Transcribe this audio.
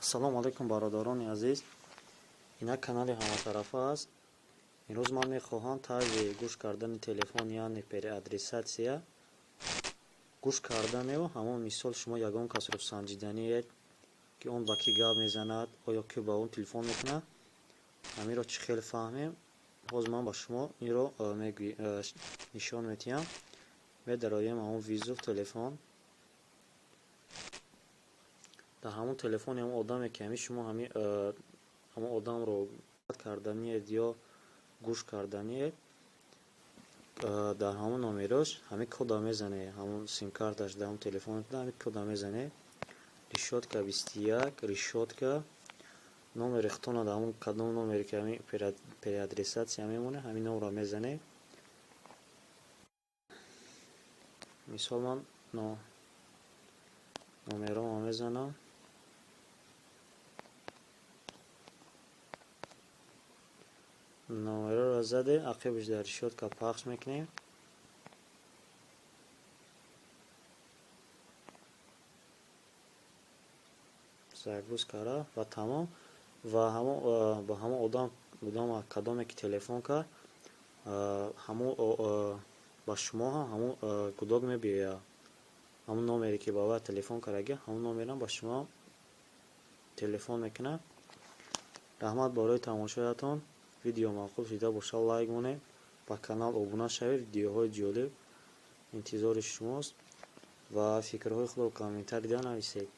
Ассалому алайкум, бародарони азиз. Инак, канали ҳаматарафа аст. Имрӯз ман мехоҳам тарзи гӯш кардани телефон, яъне переадресация гӯш карданеу ҳамон мисол шумо ягон касро санҷиданиед, ки он ба кӣ гап мезанад, оё кӣ ба он телефон мекунад, ҳаминро чӣ хел фаҳмем. Ҳозир ман ба шумо инро нишон медиҳам. Медароем ҳамон вызов телефон. Дар ҳамон телефони ҳамон одаме, ки ҳамин шумо ҳамон одамро карданиед ё гӯш карданиед, дар ҳамон номерош ҳамин кода мезанед, ҳамон симкарташ дар ҳамон телефон ҳамин кода мезанед: решётка 21 решётка. Номери худтона дар ҳамон кадом номере, ки ҳамин переадресация мемонад, ҳамин номро мезанед. Мисол, ман номеромо мезанам. Номероро заде, ақибаш дар решётка пахш мекунем. Загрузка рафт ва тамом. Ва ба ҳамон одам кадоме ки телефон кард, ҳамон ба шумо ҳам ҳамон гудок мебиёяд. Ҳамон номере, ки ба вай телефон кардагӣ, ҳамон номерам ба шумо телефон мекунад. Раҳмат барои тамошоятон. Видео маъқул шида бошад, лайк монед, ба канал обуна шавед. Видеоҳои ҷолиб интизори шумост ва фикрҳои худро комментарий нависед.